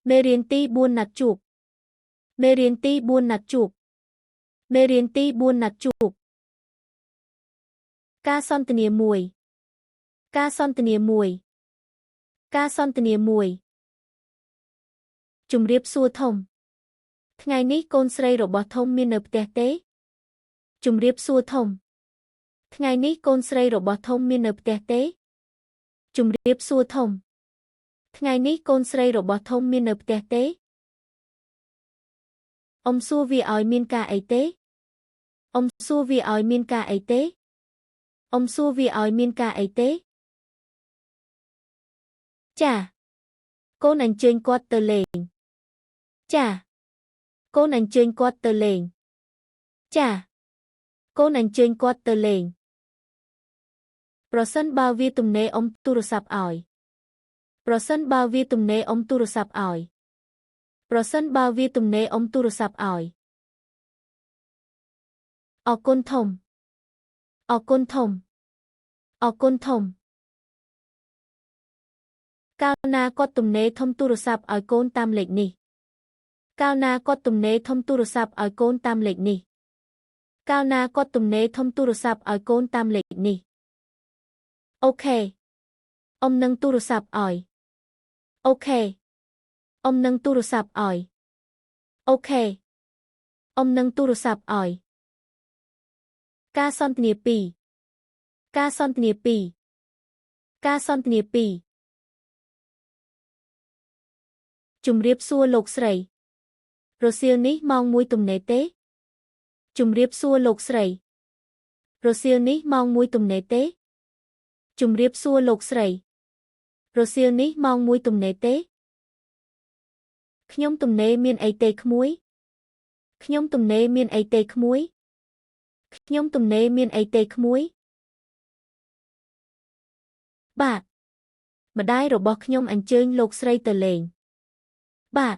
មេរៀនទី4ណាត់ជួបមេរៀនទី4ណាត់ជួបមេរៀនទី4ណាត់ជួបការសន្ទនា1ការសន្ទនា1ការសន្ទនា1ជំរាបសួរធំថ្ងៃនេះកូនស្រីរបស់ធំមាននៅផ្ទះទេជំរាបសួរធំថ្ងៃនេះកូនស្រីរបស់ធំមាននៅផ្ទះទេជំរាបសួរធំថ្ងៃនេះកូនស្រីរបស់ធំមាននៅផ្ទះទេអ៊ំសួរវាឲ្យមានការអីទេអ៊ំសួរវាឲ្យមានការអីទេអ៊ំសួរវាឲ្យមានការអីទេចាកូនអញ្ជើញគាត់ទៅលេងចាកូនអញ្ជើញគាត់ទៅលេងចាកូនអញ្ជើញគាត់ទៅលេងប្រសិនបើវាទំនេរអ៊ំទូរស័ព្ទឲ្យប្រសិនបើវាទំនេរអ៊ំទូរស័ព្ទឲ្យប្រសិនបើវាទំនេរអ៊ំទូរស័ព្ទឲ្យអរគុណធំអរគុណធំអរគុណធំកាលណាគាត់ទំនេរធំទូរស័ព្ទឲ្យកូនតាមលេខនេះកាលណាគាត់ទំនេរធំទូរស័ព្ទឲ្យកូនតាមលេខនេះកាលណាគាត់ទំនេរធំទូរស័ព្ទឲ្យកូនតាមលេខនេះOK អ៊ំនឹងទូរស័ព្ទឲ្យ OK អ៊ំនឹងទូរស័ព្ទឲ្យ OK អ៊ំនឹងទូរស័ព្ទឲ្យការសន្ទនា2ការសន្ទនា2ការសន្ទនា2ជំរាបសួរលោកស្រីរសៀលនេះម៉ោង1ទំនេរទេជំរាបសួរលោកស្រីរសៀលនេះម៉ោង1ទំនេរទេជំរាបសួរលោកស្រីរសៀលនេះម៉ោង1ទំនេរទេខ្ញុំទំនេរមានអីទេក្មួយខ្ញុំទំនេរមានអីទេក្មួយខ្ញុំទំនេរមានអីទេក្មួយបាទម្ដាយរបស់ខ្ញុំអញ្ជើញលោកស្រីទៅលេងបាទ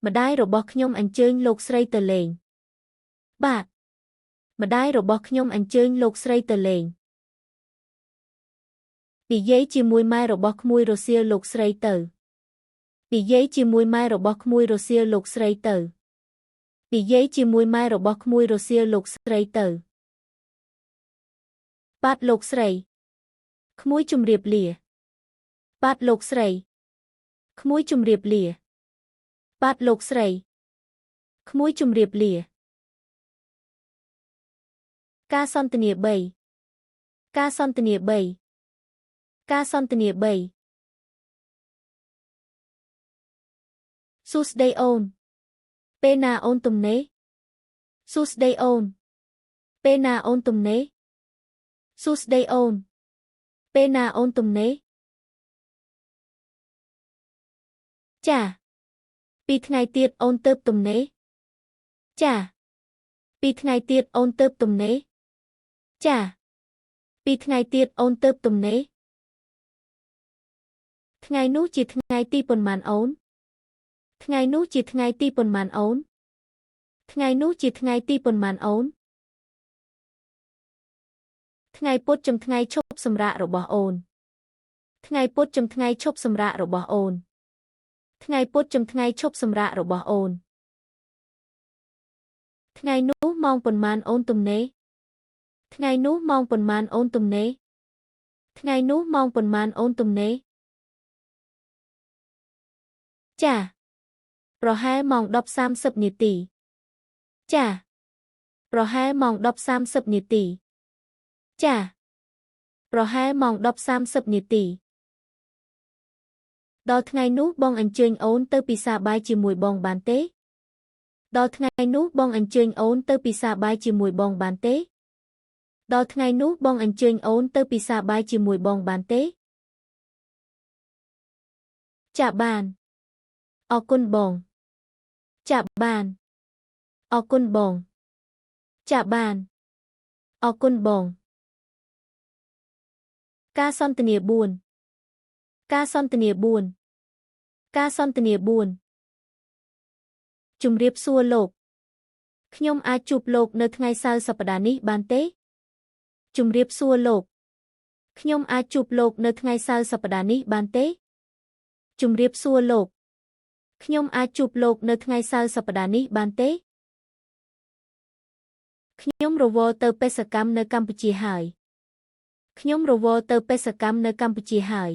ម្ដាយរបស់ខ្ញុំអញ្ជើញលោកស្រីទៅលេងបាទម្ដាយរបស់ខ្ញុំអញ្ជើញលោកស្រីទៅលេងនិយាយជាមួយម៉ែរបស់ក្មួយរសៀលលោកស្រីទៅនិយាយជាមួយម៉ែរបស់ក្មួយរសៀលលោកស្រីទៅនិយាយជាមួយម៉ែរបស់ក្មួយរសៀលលោកស្រីទៅបាទលោកស្រីក្មួយជំរាបលាបាទលោកស្រីក្មួយជំរាបលាបាទលោកស្រីក្មួយជំរាបលាការសន្ទនា3ការសន្ទនា3ការសន្ទនា3សួស្តីអូនពេលណាអូនទំនេរសួស្តីអូនពេលណាអូនទំនេរសួស្តីអូនពេលណាអូនទំនេរចាពីថ្ងៃទៀតអូនទៅទំនេរចាពីថ្ងៃទៀតអូនទៅទំនេរចាពីថ្ងៃទៀតអូនទៅទំនេរថ្ងៃនោះជាថ្ងៃទីប៉ុន្មានអូនថ្ងៃនោះជាថ្ងៃទីប៉ុន្មានអូនថ្ងៃនោះជាថ្ងៃទីប៉ុន្មានអូនថ្ងៃពុធចំថ្ងៃឈប់សម្រាករបស់អូនថ្ងៃពុធចំថ្ងៃឈប់សម្រាករបស់អូនថ្ងៃពុធចំថ្ងៃឈប់សម្រាករបស់អូនថ្ងៃនោះម៉ោងប៉ុន្មានអូនទំនេរថ្ងៃនោះម៉ោងប៉ុន្មានអូនទំនេរថ្ងៃនោះម៉ោងប៉ុន្មានអូនទំនេរចាប្រហែលម៉ោង10:30នាទីចាប្រហែលម៉ោង10:30នាទីចាប្រហែលម៉ោង10:30នាទីដល់ថ្ងៃនោះបងអញ្ជើញអូនទៅពិសាបាយជាមួយបងបានទេដល់ថ្ងៃនោះបងអញ្ជើញអូនទៅពិសាបាយជាមួយបងបានទេដល់ថ្ងៃនោះបងអញ្ជើញអូនទៅពិសាបាយជាមួយបងបានទេចាបានអរគុណបងចាបានអរគុណបងចាបានអរគុណបងការសន្ទនា4ការសន្ទនា4ការសន្ទនា4ជំរាបសួរលោកខ្ញុំអាចជួបលោកនៅថ្ងៃសៅរ៍សប្តាហ៍នេះបានទេជំរាបសួរលោកខ្ញុំអាចជួបលោកនៅថ្ងៃសៅរ៍សប្តាហ៍នេះបានទេជំរាបសួរលោក ខ្ញុំអាចជួបលោកនៅថ្ងៃសៅរ៍សប្តាហ៍នេះបានទេខ្ញុំរវល់ទៅបេសកកម្មនៅកម្ពុជាហើយខ្ញុំរវល់ទៅបេសកកម្មនៅកម្ពុជាហើយ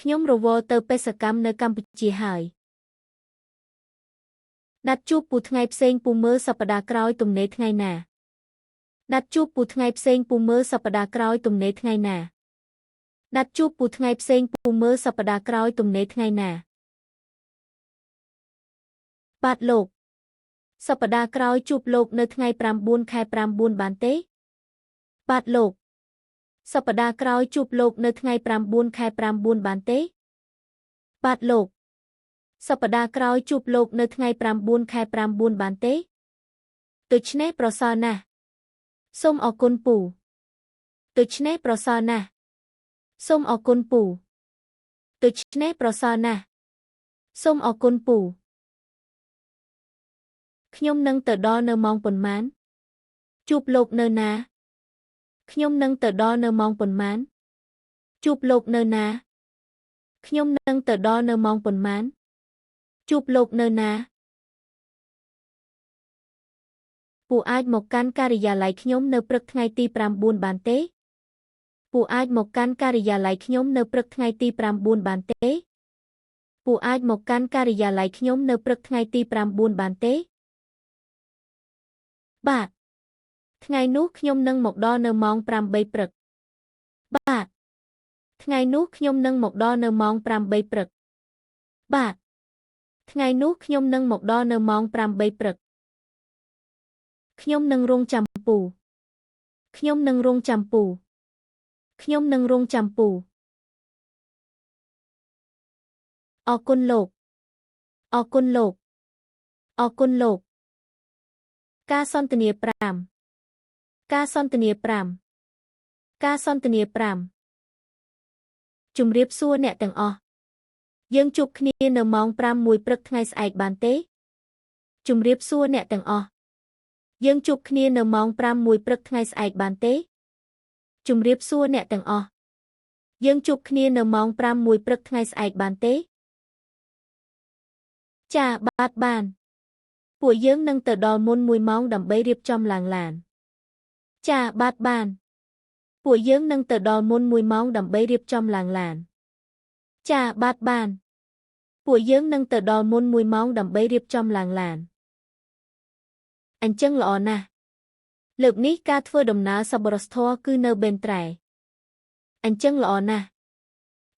ខ្ញុំរវល់ទៅបេសកកម្មនៅកម្ពុជាហើយណាត់ជួបពូថ្ងៃផ្សេងពូមើលសប្តាហ៍ក្រោយទំនេរថ្ងៃណាណាត់ជួបពូថ្ងៃផ្សេងពូមើលសប្តាហ៍ក្រោយទំនេរថ្ងៃណាណាត់ជួបពូថ្ងៃផ្សេងពូមើលសប្តាហ៍ក្រោយទំនេរថ្ងៃណាបាទលោកសប្តាហ៍ក្រោយជួបលោកនៅថ្ងៃ9ខែ9បានទេបាទលោកសប្តាហ៍ក្រោយជួបលោកនៅថ្ងៃ9ខែ9បានទេបាទលោកសប្តាហ៍ក្រោយជួបលោកនៅថ្ងៃ9ខែ9បានទេដូច្នេះប្រសើរណាស់សូមអរគុណពូដូច្នេះប្រសើរណាស់សូមអរគុណពូដូច្នេះប្រសើរណាស់សូមអរគុណពូខ្ញុំនឹងទៅដល់នៅម៉ោងប៉ុន្មានជួបលោកនៅណាខ្ញុំនឹងទៅដល់នៅម៉ោងប៉ុន្មានជួបលោកនៅណាខ្ញុំនឹងទៅដល់នៅម៉ោងប៉ុន្មានជួបលោកនៅណាពូអាចមកកាន់ការិយាល័យខ្ញុំនៅព្រឹកថ្ងៃទី9បានទេពូអាចមកកាន់ការិយាល័យខ្ញុំនៅព្រឹកថ្ងៃទី9បានទេពូអាចមកកាន់ការិយាល័យខ្ញុំនៅព្រឹកថ្ងៃទី9បានទេបាទថ្ងៃនោះខ្ញុំនឹងមកដល់នៅម៉ោង8ព្រឹកបាទថ្ងៃនោះខ្ញុំនឹងមកដល់នៅម៉ោង8ព្រឹកបាទថ្ងៃនោះខ្ញុំនឹងមកដល់នៅម៉ោង8ព្រឹកខ្ញុំនឹងរងចាំពូខ្ញុំនឹងរងចាំពូខ្ញុំនឹងរងចាំពូអរគុណលោកអរគុណលោកអរគុណលោកការសន្ទនា5ការសន្ទនា5ការសន្ទនា5ជំរាបសួរអ្នកទាំងអស់យើងជួបគ្នានៅម៉ោង5:01ព្រឹកថ្ងៃស្អែកបានទេជំរាបសួរអ្នកទាំងអស់យើងជួបគ្នានៅម៉ោង5:01ព្រឹកថ្ងៃស្អែកបានទេជំរាបសួរអ្នកទាំងអស់យើងជួបគ្នានៅម៉ោង5:01ព្រឹកថ្ងៃស្អែកបានទេចាបាទបានពួកយើងនឹងទៅដល់មុន1ម៉ោងដើម្បីរៀបចំឡើងឡានចាបាទបានពួកយើងនឹងទៅដល់មុន1ម៉ោងដើម្បីរៀបចំឡើងឡានចាបាទបានពួកយើងនឹងទៅដល់មុន1ម៉ោងដើម្បីរៀបចំឡើងឡានអញ្ចឹងល្អណាស់លើកនេះការធ្វើដំណើរសប្បុរសធម៌គឺនៅបេនត្រែអញ្ចឹងល្អណាស់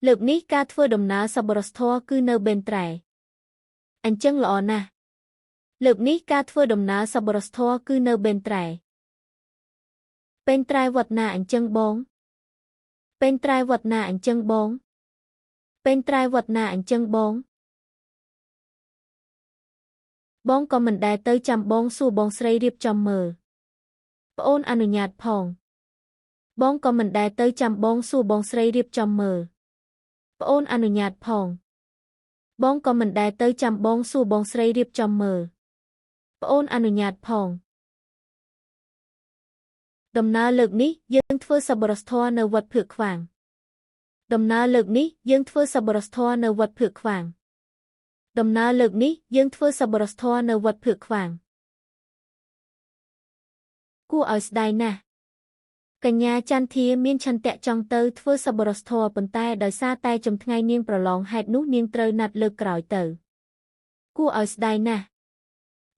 លើកនេះការធ្វើដំណើរសប្បុរសធម៌គឺនៅបេនត្រែអញ្ចឹងល្អណាស់លើកនេះការធ្វើដំណើរសប្បុរសធម៌គឺនៅបេនត្រែបេនត្រែវត្តណាអញ្ចឹងបងបេនត្រែវត្តណាអញ្ចឹងបងបេនត្រែវត្តណាអញ្ចឹងបងបងក៏មិនដែលទៅចាំបងសួរបងស្រីរៀបចំមើលប្អូនអនុញ្ញាតផងបងក៏មិនដែលទៅចាំបងសួរបងស្រីរៀបចំមើលប្អូនអនុញ្ញាតផងបងក៏មិនដែលទៅចាំបងសួរបងស្រីរៀបចំមើលប្អូនអនុញ្ញាតផងដំណើរលើកនេះយើងធ្វើសប្បុរសធម៌នៅវត្តភឿកខ្វាងដំណើរលើកនេះយើងធ្វើសប្បុរសធម៌នៅវត្តភឿកខ្វាងដំណើរលើកនេះយើងធ្វើសប្បុរសធម៌នៅវត្តភឿកខ្វាងគួរឲ្យស្ដាយណាស់កញ្ញាចន្ទធាមានឆន្ទៈចង់ទៅធ្វើសប្បុរសធម៌ប៉ុន្តែដោយសារតែចំថ្ងៃនាងប្រឡងហេតុនោះនាងត្រូវណាត់លើកក្រោយទៅគួរឲ្យស្ដាយណាស់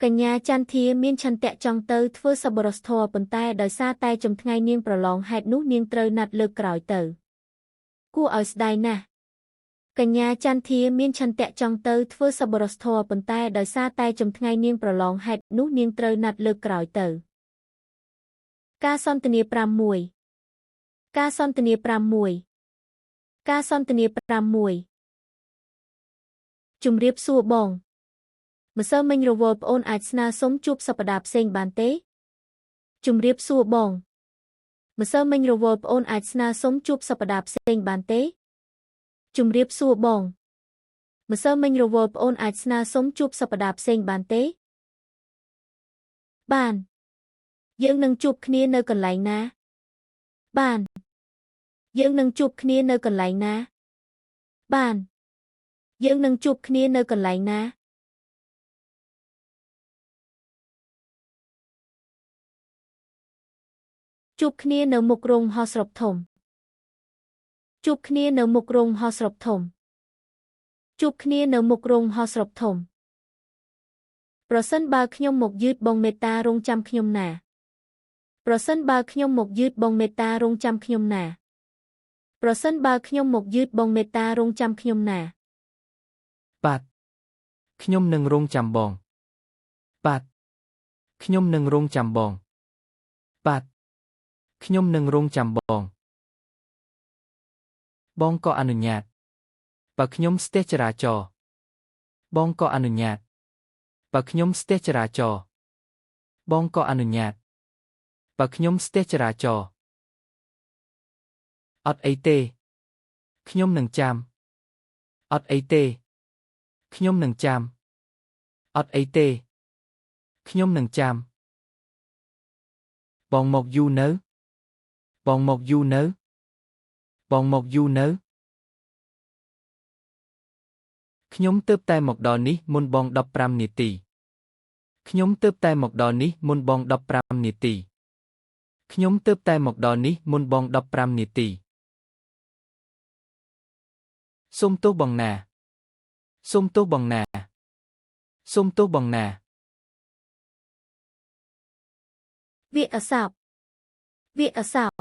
កញ្ញាចន្ទធាមានឆន្ទៈចង់ទៅធ្វើសប្បុរសធម៌ប៉ុន្តែដោយសារតែចំថ្ងៃនាងប្រឡងហេតុនោះនាងត្រូវណាត់លើកក្រោយទៅគួរឲ្យស្ដាយណាស់កញ្ញាចន្ទធាមានឆន្ទៈចង់ទៅធ្វើសប្បុរសធម៌ប៉ុន្តែដោយសារតែចំថ្ងៃនាងប្រឡងហេតុនោះនាងត្រូវណាត់លើកក្រោយទៅការសន្ទនា5:01ការសន្ទនា5:01ការសន្ទនា5:01ជំរាបសួរបងម្សិលមិញរវល់ប្អូនអាចស្នើសុំជួបសប្តាហ៍ផ្សេងបានទេជំរាបសួរបងម្សិលមិញរវល់ប្អូនអាចស្នើសុំជួបសប្តាហ៍ផ្សេងបានទេជំរាបសួរបងម្សិលមិញរវល់ប្អូនអាចស្នើសុំជួបសប្តាហ៍ផ្សេងបានទេបានយើងនឹងជួបគ្នានៅកន្លែងណាបានយើងនឹងជួបគ្នានៅកន្លែងណាបាន យើងនឹងជួបគ្នានៅកន្លែងណាជួបគ្នានៅមុខរោងមហោស្រពធំជួបគ្នានៅមុខរោងមហោស្រពធំជួបគ្នានៅមុខរោងមហោស្រពធំប្រសិនបើខ្ញុំមកយឺតបងមេត្តារងចាំខ្ញុំណាប្រសិនបើខ្ញុំមកយឺតបងមេត្តារងចាំខ្ញុំណាប្រសិនបើខ្ញុំមកយឺតបងមេត្តារងចាំខ្ញុំណាបាទខ្ញុំនឹងរងចាំបងបាទខ្ញុំនឹងរងចាំបងបាទខ្ញុំនឹងរងចាំបងបងក៏អនុញ្ញាតបើខ្ញុំស្ទះចរាចរណ៍បងក៏អនុញ្ញាតបើខ្ញុំស្ទះចរាចរណ៍បងក៏អនុញ្ញាតបើខ្ញុំស្ទះចរាចរណ៍អត់អីទេខ្ញុំនឹងចាំអត់អីទេខ្ញុំនឹងចាំអត់អីទេខ្ញុំនឹងចាំបងមកយូរនៅបងមកយូរនៅបងមកយូរនៅខ្ញុំទើបតែមកដល់នេះមុនបង15នាទីខ្ញុំទើបតែមកដល់នេះមុនបង15នាទីខ្ញុំទើបតែមកដល់នេះមុនបង15នាទីសូមទោសបងណាសូមទោសបងណាសូមទោសបងណាវាអសោបវាអសោប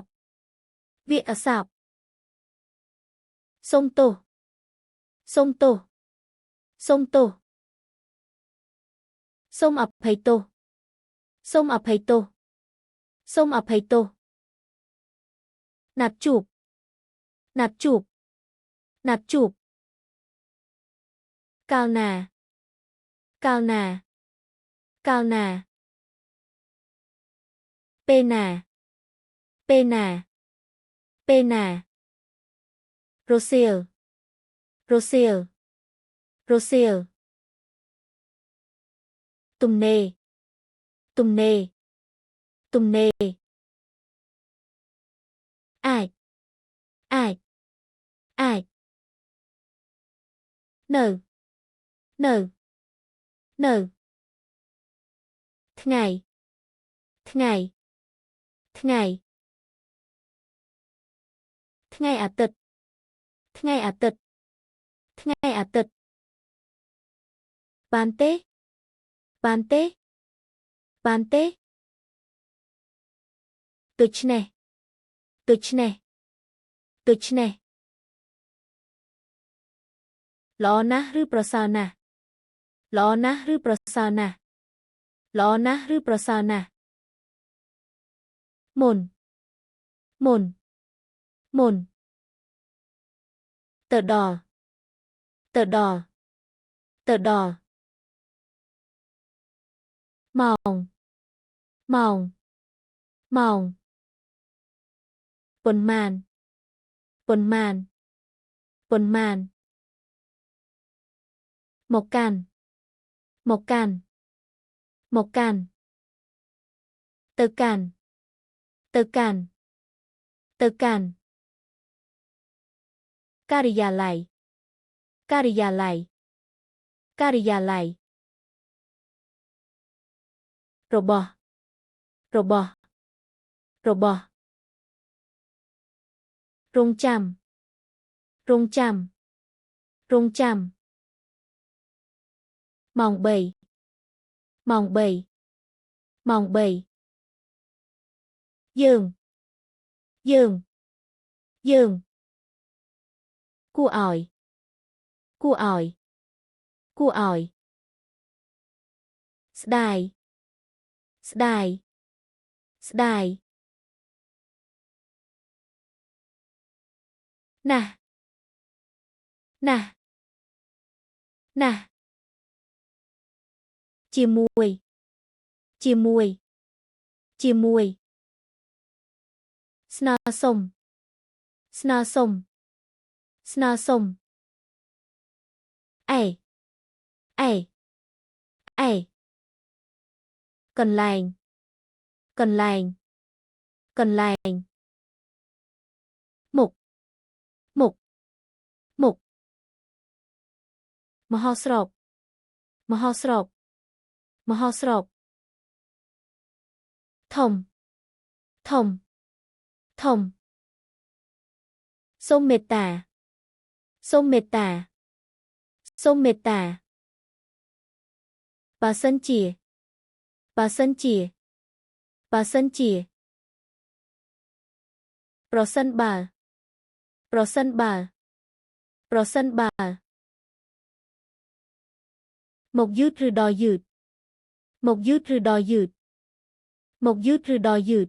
វាអសោបសូមទោសសូមទោសសូមទោសសូមអភ័យទោសសូមអភ័យទោសសូមអភ័យទោសណាត់ជួបណាត់ជួបណាត់ជួបកាលណាកាលណាកាលណាពេលណាពេលណាពេលណារសៀលរសៀលរសៀលទំនេរទំនេរទំនេរអាចអាចអាចនៅនៅនៅថ្ងៃថ្ងៃថ្ងៃថ្ងៃអាទិត្យថ្ងៃអាទិត្យថ្ងៃអាទិត្យបានទេបានទេបានទេដូច្នេះដូច្នេះដូច្នេះល្អណាស់ឬប្រសើរណាស់ល្អណាស់ឬប្រសើរណាស់ល្អណាស់ឬប្រសើរណាស់មុនមុនមុនទៅដល់ទៅដល់ទៅដល់ម៉ោងម៉ោងម៉ោងប៉ុន្មានប៉ុន្មានប៉ុន្មានមកកាន់មកកាន់មកកាន់ទៅកាន់ទៅកាន់ទៅកាន់ការិយាល័យការិយាល័យការិយាល័យរបស់របស់របស់រងចាំរងចាំរងចាំម៉ោង3ម៉ោង3ម៉ោង3យើងយើងយើងគួរឲ្យគួរឲ្យគួរឲ្យស្ដាយស្ដាយស្ដាយណាស់ណាស់ណាស់ជាមួយជាមួយជាមួយស្នើសុំស្នើសុំស្នើសុំអេអេអេកន្លែងកន្លែងកន្លែងមុខមុខមុខ មហោស្រពមហោស្រពមហោស្រពធំធំធំសូមមេត្តាសូមមេត្តាសូមមេត្តាបើសិនជាបើសិនជាបើសិនជាប្រសិនបើប្រសិនបើប្រសិនបើមកយឺតឬដល់យឺតមកយឺតឬដល់យឺតមកយឺតឬដល់យឺត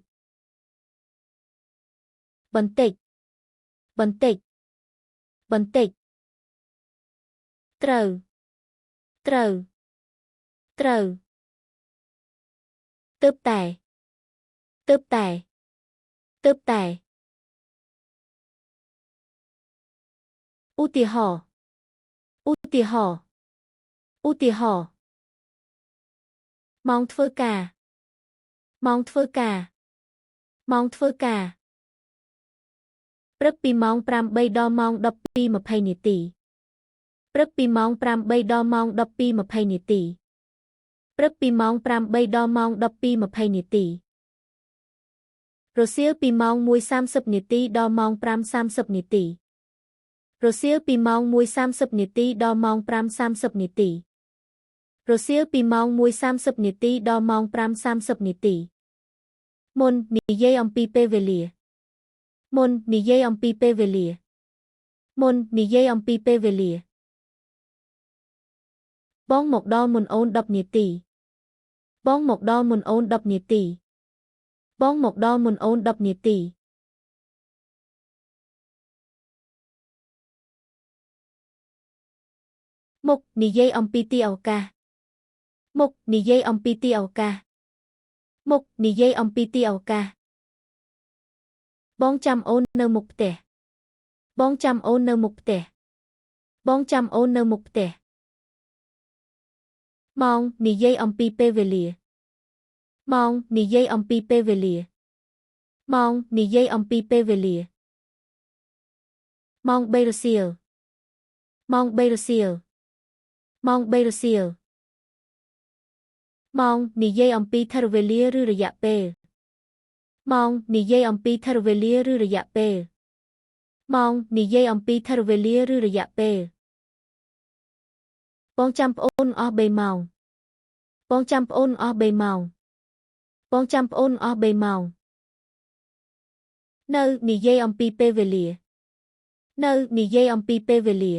បន្តិចបន្តិចបន្តិចត្រូវត្រូវត្រូវទើបតែទើបតែទើបតែឧទាហរណ៍ឧទាហរណ៍ឧទាហរណ៍ម៉ោងធ្វើការម៉ោងធ្វើការម៉ោងធ្វើការព្រឹកពីម៉ោង8ដល់ម៉ោង12:20នាទីព្រឹកពីម៉ោង8ដល់ម៉ោង12:20នាទីព្រឹកពីម៉ោង8ដល់ម៉ោង12:20នាទីរសៀលពីម៉ោង1:30នាទីដល់ម៉ោង5:30នាទីរសៀលពីម៉ោង1:30នាទីដល់ម៉ោង5:30នាទីរសៀលពីម៉ោង1:30នាទីដល់ម៉ោង5:30នាទីមុននិយាយអំពីពេលវេលាមុននិយាយអំពីពេលវេលាមុននិយាយអំពីពេលវេលាបងមកដល់មុនអូន10នាទីបងមកដល់មុនអូន10នាទីបងមកដល់មុនអូន10នាទីមុខនិយាយអំពីទីឱកាសមុខនិយាយអំពីទីឱកាសមុខនិយាយអំពីទីឱកាសបងចាំអូននៅមុខផ្ទះបងចាំអូននៅមុខផ្ទះបងចាំអូននៅមុខផ្ទះម៉ោងនិយាយអំពីពេលវេលាម៉ោងនិយាយអំពីពេលវេលាម៉ោងនិយាយអំពីពេលវេលាម៉ោង3រសៀលម៉ោង3រសៀលម៉ោង3រសៀលម៉ោងនិយាយអំពីថរវេលាឬរយៈពេលម៉ោងនិយាយអំពីថរវេលាឬរយៈពេលម៉ោងនិយាយអំពីថរវេលាឬរយៈពេលបងចាំប្អូនអស់3ម៉ោងបងចាំប្អូនអស់3ម៉ោងបងចាំប្អូនអស់3ម៉ោងនៅនិយាយអំពីពេលវេលានៅនិយាយអំពីពេលវេលា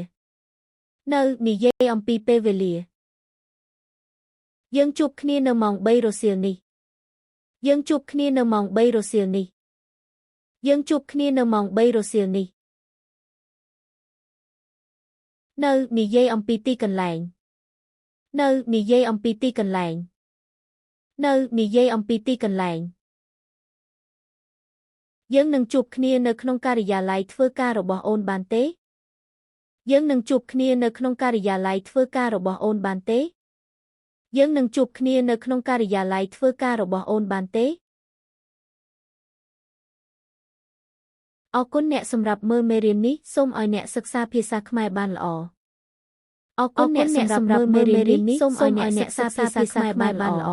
នៅនិយាយអំពីពេលវេលាយើងជួបគ្នានៅម៉ោង3រសៀលនេះយើងជួបគ្នានៅម៉ោង3រសៀលនេះយើងជួបគ្នានៅម៉ោង3រសៀលនេះនៅនិយាយអំពីទីកន្លែងនៅនិយាយអំពីទីកន្លែងនៅនិយាយអំពីទីកន្លែងយើងនឹងជួបគ្នានៅក្នុងការិយាល័យធ្វើការរបស់អូនបានទេយើងនឹងជួបគ្នានៅក្នុងការិយាល័យធ្វើការរបស់អូនបានទេយើងនឹងជួបគ្នានៅក្នុងការិយាល័យធ្វើការរបស់អូនបានទេអរគុណអ្នកសម្រាប់មើលមេរៀននេះសូមឲ្យអ្នកសិក្សាភាសាខ្មែរបានល្អអរគុណអ្នកសម្រាប់មើលមេរៀននេះសូមឲ្យអ្នកសិក្សាភាសាខ្មែរបានល្អ